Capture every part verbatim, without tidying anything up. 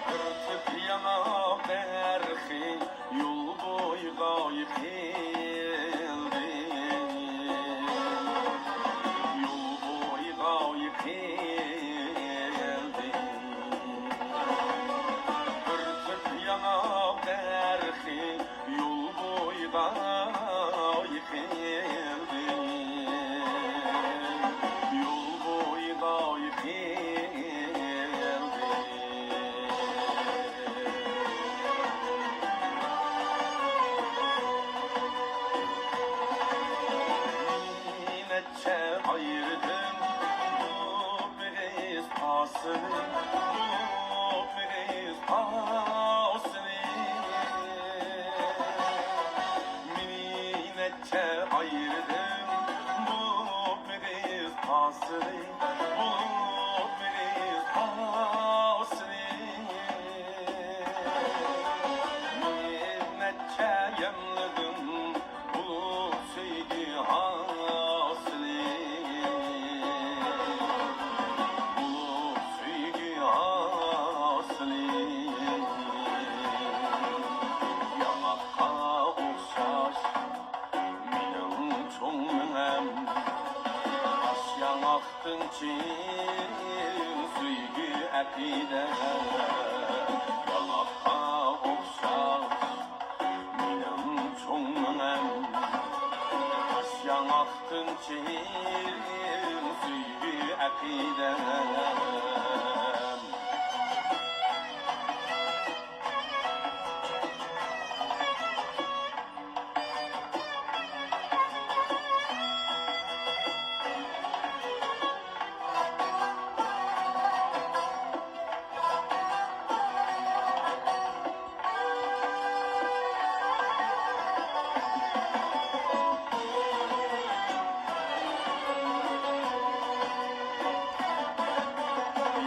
بىر تۈپ ياڭاق دەرىخى يول بويىغا يىقىلدى. يول بويىغا يىقىلدى. بىر تۈپ ياڭاق دەرىخى يول بويىغا يىقىلدى. يول بويىغا يىقىلدى. نەچچە ئايرىدىم بۇ بېغىز تاسىنى، بۇ بېغىز تاسىنى. مېنى نەچچە ئايرىدىم بۇ بېغىز تاسىنى، بۇ بېغىز تاسىنى. مېنى نەچچە يەملىدىم بۇلۇت سۆيگۈ ھاسىلى، بۇلۇت سۆيگۈ ھاسىلى. ياڭاققا ئوخشاش مېنىڭ چوڭ مېڭەم، تاش ياڭاقتىن چىڭ سۆيگۈ ئەقىدە. ياڭاققا ئوخشاش مېنىڭ چوڭ مېڭەم، تاش ياڭاقتىن چىڭ سۆيگۈ ئەقىدەم.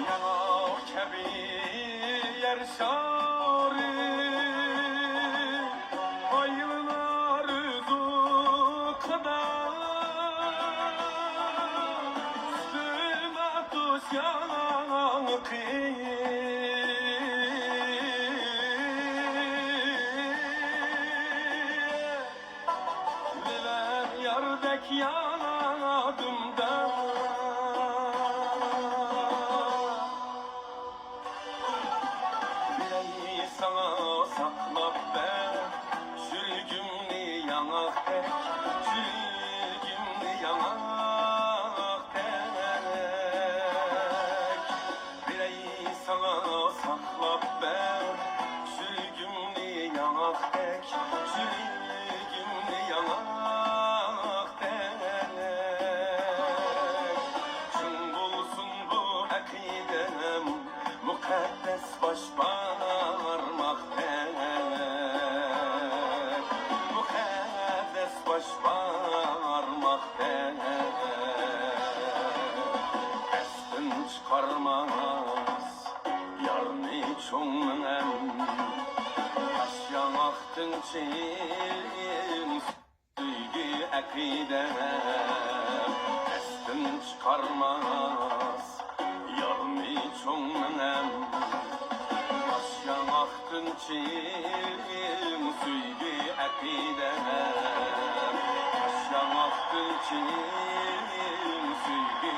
ياڭاق كەبى يەر شارى ئايلىنار ئۆزى قىدا. سۈتۈن ئاتۇش ياڭىقى بىلەن ياردەك يانادىم دەپ. بېرەي ساڭا ساقلاپ بەر، يۈرىكىمنى ياڭاقتەك، يۈرىكىمنى ياڭاقتەك. بېرەي ساڭا ساقلاپ بەر، يۈرىكىمنى ياڭاقتەك، يۈرىكىمنى ياڭاقتەك. چىڭ بولسۇن بۇ ئەقىدەم، مۇقەددەس باش بارماقتەك، مۇقەددەس باش بارماقتەك. ئەستىن چىقارماس يارنى چوڭ مېڭەم، تاش ياڭاقتىن چىڭ سۆيگۈ ئەقىدەم. ئەستىن چىقارماس يارنى چوڭ مېڭەم، تاش ياڭاقتىن چىڭ سۆيگۈ ئەقىدەم. تاش ياڭاقتىن چىڭ سۆيگۈ